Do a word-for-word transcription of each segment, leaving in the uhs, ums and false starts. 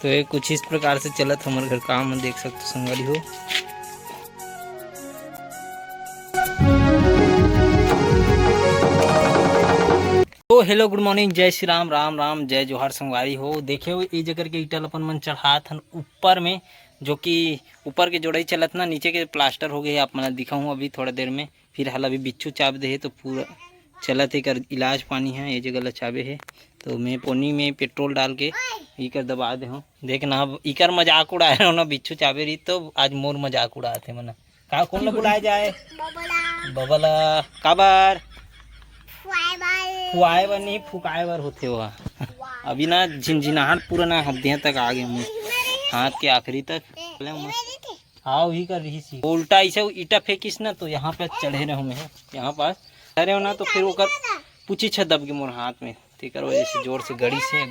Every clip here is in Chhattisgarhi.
तो ये कुछ इस प्रकार से चलत हमर घर काम, देख सकते संगवारी हो। तो hello, good morning, जय श्री राम, राम राम, जय जोहार संगवारी हो। देखे हो, ये जगह के ईटा ल अपन मन चढ़ात हन ऊपर में, जो कि ऊपर के जोड़ई चलत ना, नीचे के प्लास्टर हो गए हे। आप मन ल दिखाऊँ अभी थोड़ा देर में। फिलहाल अभी बिच्छू चाब दे हे, तो पूरा चलत हे एकर इलाज पानी हे। ये जगह ल चाबे हे, तो मैं पोनी में पेट्रोल डाल के इकर दबा दे हूँ। देख ना, अब इकर मजाक उड़ाए रहो ना, बिच्छू चाबे रही तो आज मोर मजाक उड़ाते मन। का, कोन ला बुलाए जाए? बबला। बबला, काबर? फुआए बर। फुआए बर नहीं, फुकाए बर होथे वो। अभी ना झिनझिनाहट पूरा ना हद्दियाँ तक आ गए हूँ, हाथ के आखिरी तक। ए, ए, आओ ही कर रही सी। उल्टा ऐसे ईटा फेंकिस ना, तो यहाँ पे चढ़े रहे हूँ मैं, यहाँ पास। अरे हो ना, तो फिर ओकर पूछी छ दब के मोर हाथ में, तेकर वजह से जोर से गड़ी से।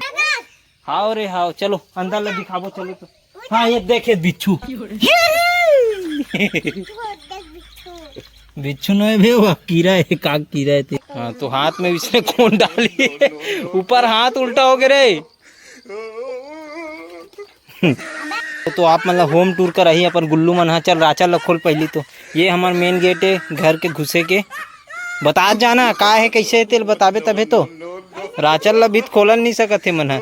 हाव रे हाव, चलो अंदर ले दिखाबो, चलो तो। हाँ, ये देखे बिच्छू। बिच्छू नहीं बे, वो कीरा है, काग कीरा है ते। हाँ, तो हाथ में इसने कौन डाली? ऊपर हाथ उल्टा हो गए रे। तो आप मन ला होम टूर कराही अपन गुल्लू मन हा। चल राचल ला खोल पहली तो। ये हमर मेन गेट है घर के घुसे के। बता जाना का है, कैसे है तेल बताबे तभे तो। राचल ला भी खोलन नहीं सकत है मन हा।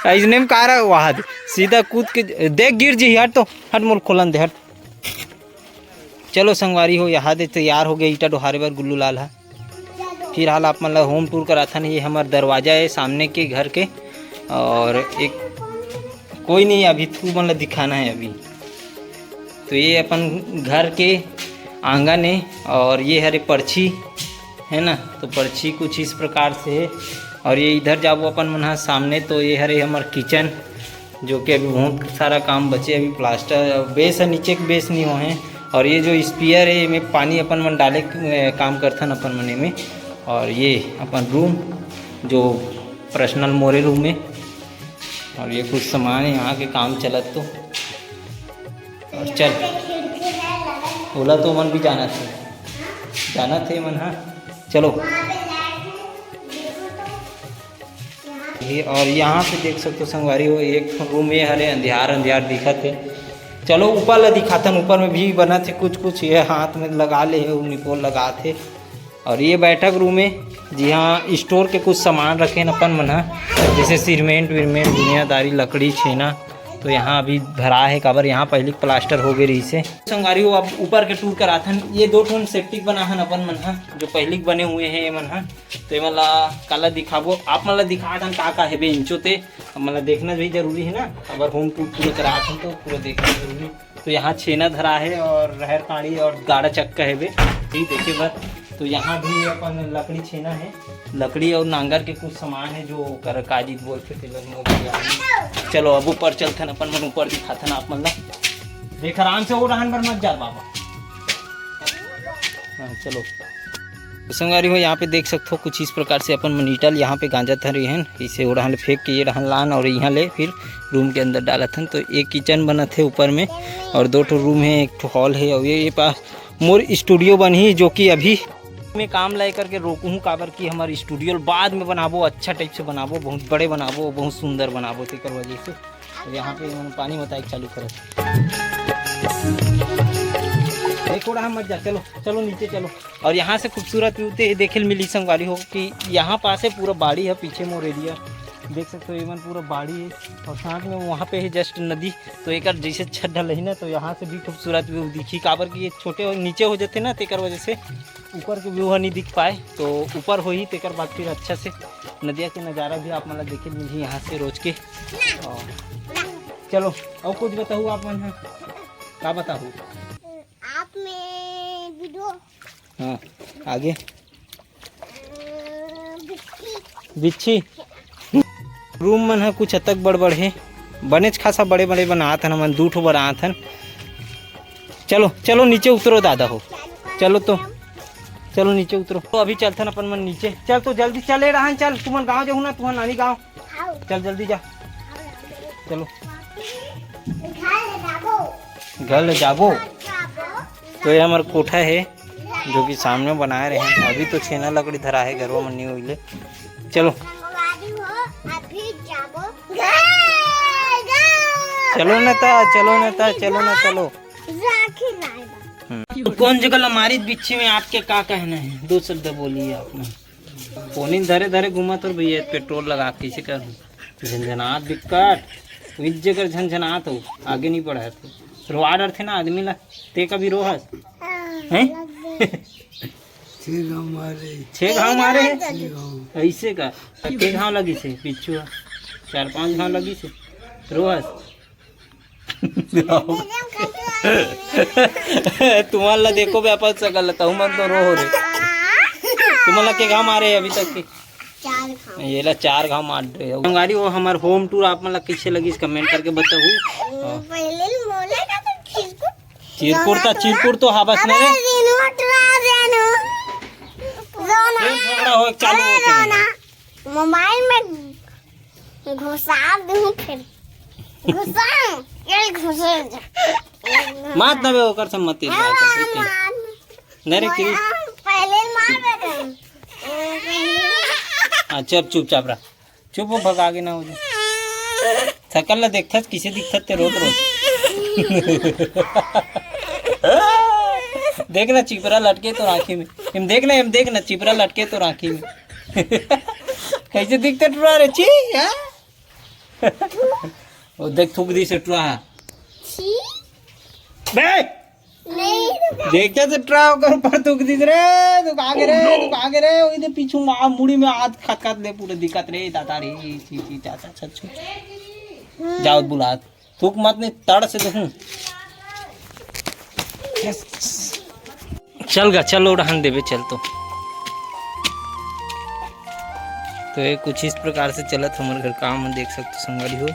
ऐसने में का रहा वहाद सीधा कूद के देख गिर जी। हट तो हट, मोल खोलन दे हट। चलो संगवारी हो, यहाँ दे तैयार हो गया ईटा डोहारे बर गुल्लू लाल हा। फिलहाल आप मन ला होम टूर कराथन। ये हमर दरवाजा है सामने के घर के, और एक कोई नहीं, अभी तू मन ला दिखाना है अभी। तो ये अपन घर के आंगन है, और ये हरे परछी है ना, तो परछी कुछ इस प्रकार से है। और ये इधर जाबो अपन मन हा सामने, तो ये हरे हमर किचन, जो कि अभी बहुत सारा काम बचे, अभी प्लास्टर बेस है, नीचे के बेस नहीं हुए हैं। और ये जो स्पीयर है, एमे पानी अपन मन डाले के, ए, काम करथन अपन मन एमे। और ये अपन रूम, जो पर्सनल मोरे रूम है, और ये कुछ सामान है यहाँ के काम चलत तो। और चल, ओला तो मन भी जाना थे, जाना थे मन, हाँ, चलो। ये, और यहाँ पे देख सकते हो संगवारी हो, एक ठो रूम ये हरे, अंधियार अंधियार दिखत है। चलो ऊपर ला दिखाथन, ऊपर में भी बनत है कुछ कुछ, ये हाथ में लगा ले है, निपोल लगा थे। और ये बैठक रूम है, जी हाँ, स्टोर के कुछ सामान रखे हैं अपन मन हा, जैसे सीमेंट वीरमेंट, दुनियादारी, लकड़ी, छेना। तो यहाँ अभी धरा है, काबर यहाँ पहले प्लास्टर हो गए रही से। संगवारी हो, अब ऊपर के टूर कराथन। ये दो ठन सेप्टिक बना हन अपन मन हा, जो पहले बने हुए हैं ये मन हा। तो ये मन ला काला दिखाबो, आप मन ला दिखा दन का का हेबे इंचो ते। अब मन ला देखना भी जरूरी है ना, अगर होम टूर पूरा कराथन तो पूरा देखना जरूरी। तो यहाँ छेना धरा है और रहर काड़ी और गाड़ा चक्का हेबे, ठीक देखे बर। तो यहाँ भी अपन लकड़ी छेना है, लकड़ी और नांगर के कुछ सामान है जो कर काजी बोलते थे लोग मोर याद नहीं। चलो अब ऊपर चलथन, अपन मन ऊपर दिखाथन आप मन ला। देख आराम से, वो रहन बर मत जा बाबा। हाँ चलो। तो संगवारी हो, यहाँ पे देख सकते हो कुछ इस प्रकार से अपन मन ईटा ल यहाँ पे गांजत हन, इसे ओढ़ान ले फेंक के ये रहन लान और यहाँ ले फिर रूम के अंदर डालत हन। तो एक किचन बनत है ऊपर में और दो ठो रूम है, एक ठो हॉल है और ये, ये पास मोर स्टूडियो बनही, जो कि अभी मैं काम ला करके रोकूँ, काबर कि हमर स्टूडियो ल बाद में बनाबो, अच्छा टाइप से बनाबो, बहुत बड़े बनाबो, बहुत सुंदर बनाबो, तेकर वजह से। तो यहाँ पे मन पानी बताए चालू करत। एक ओढ़ा मत जा, चलो चलो नीचे चलो। और यहाँ से खूबसूरत व्यू ते देखे ल मिली संगवारी हो कि यहाँ पास है पूरा बाड़ी है पीछे मोर एरिया, देख सकते हो ये मन पूरा बाड़ी है। और साथ में वहाँ पे है जस्ट नदी, तो एक जैसे छत ढलही ना, तो यहाँ से भी खूबसूरत व्यू दिखी, काबर कि ये छोटे हो, नीचे हो जाते ना, तेकर वजह से ऊपर के व्यू ह नहीं दिख पाए। तो ऊपर होही, तेकर बाद फिर अच्छा से नदिया के नज़ारा भी आप मन ला देखे मिलही यहाँ से रोज के। और चलो, और कुछ बताओ आप मन ह, का बताओ? आप में वीडियो। हाँ, आगे। बिच्छी। रूम मन ह कुछ अतक बड़ बड़ हे, बनेच खासा बड़े बड़े बनात हन हमन, दू ठो बनात हन। चलो चलो नीचे उतरो दादा हो, चलो तो, चलो नीचे उतरो। तो अभी चलथन अपन मन नीचे। चल तो जल्दी चले रहन, चल तुमन गाँव जाहू ना, तुमन नानी गाँव। चल जल्दी जा, चलो। घर ले जाबो। तो ये हमर कोठा हे, जो कि सामने बनाए रहे हैं। अभी तो छेना लकड़ी धरा है घरवा में, नहीं होइले। चलो। संगवारी हो, अभी चलो न ता, चलो न ता, चलो न, चलो। राखी लाए बा। हम्म। तो कौन जगह लमारी बिच्छी में, आपके का कहना है? दो शब्द बोलिए आप ना। फोनिन धरे धरे घूमत हो भैया, पेट्रोल लगा के कइसे कर झनझनात बिकट, विज्ज कर झनझनात हो, आगे नहीं बढ़त हो। रोआ डरथे ना आदमी ला, ते कभी रोहस? हैं? छह घाव मारे। छह घाव मारे हे? छह घाव। ऐसे का? छह घाव लगिस हे, पिछुआ चार पांच घाव लगिस हे। रोहस? तुमन ला देखो व्यापक सकल ला, तहु मन तो रोहो रे। तुमन ला के घाव मारे हे अभी तक के? चार घाव। ये ला चार घाव मार दे। संगवारी हो, हमर होम टूर आप मन ला कइसे लगिस, कमेंट करके बताहू। पहले मोला का तो खिलकू चिरकुट ता, चिरकुट तो हा बस ना रे। अबे, रिमोट ला दे नु। रोना। फिर झगड़ा होए चालू होथे। मोबाइल में घुसा दूँ फिर। घुसा, ये घुसे जा। मात नबे ओकर से मत इस बात पे, ठीक है? नहीं रे, किरी। पहले मार दे। हाँ, चुप, चुपचाप रह। चुप हो, भगा के ना हो जाए। सकल ला देखथस, किसे दिखथस ते रोत रोत। देख ना, चिपरा लटके तो आँखी में। एम देख ना, एम देख ना, चिपरा लटके तो आँखी में। कैसे दिखते टुरा रे, छी, हाँ? वो देख, थूक दिस टुरा। छी। बे! नहीं, रुका। देखे से ट्रा ओकर ऊपर थूक दिस रे, तू कहाँ गे रे, तू कहाँ गे रे, ओई दे पीछू मा-, मुड़ी में हाथ खत खत ले पूरे दिखत रे, दादा रे, छी, छी, चा, चा, चा, छू, छू। जाओ बुला, थूक मत नहीं, तड़ से देखूं। चल गा, चल, ओ रहन देबे, चल तो। तो ये कुछ इस प्रकार से चलत हमर घर काम, हम देख सकते संगवारी हो।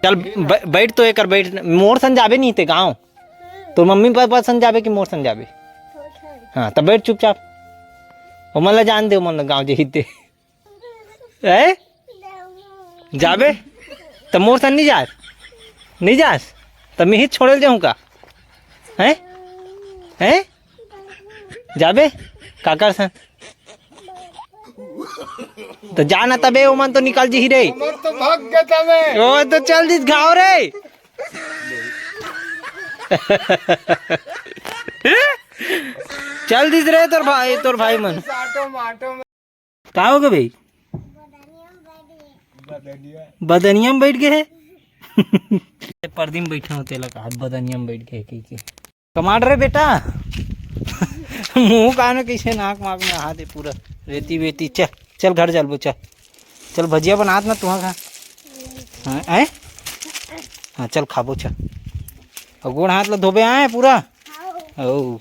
चल, ब-, बैठ तो एकर, बैठ। मोर सन जाबे नहीं ते गाँव? तोर मम्मी पापा सन जाबे कि मोर सन जाबे? हाँ, तब बैठ चुपचाप। ओमन ला जान दे, ओमन ला गाँव जही ते। हैं? जाबे? त मोर सन नहीं जास? नहीं जास? त मैं ही छोड़े जाऊँ का? हैं? हैं? जाबे? काकर सन? त जाना तबे, ओमन तो निकल जही रे। हमर तो भाग गए तबे। ओ तो चल दिस घाव रे। चल दिस रे तोर भाई, तोर भाई मन। साटो माटो में। का हो गे भाई? बदनिया में बैठ गे हे। बदनिया में बैठ गे हे। परदी में बैठे हो तेला का, बदनिया में बैठ गे हे कहि के। कमाड़ रे बेटा। मुंह कान में कइसे नाक माक में हाथ हे पूरा रेती वेती। चल, चल घर चलबो, चल। चल भजिया बनात ना तुहा खा। हाँ, आए? हाँ, चल खाबो, चल। अउ गोड़ हाथ ला धोबे आए पूरा? ओ।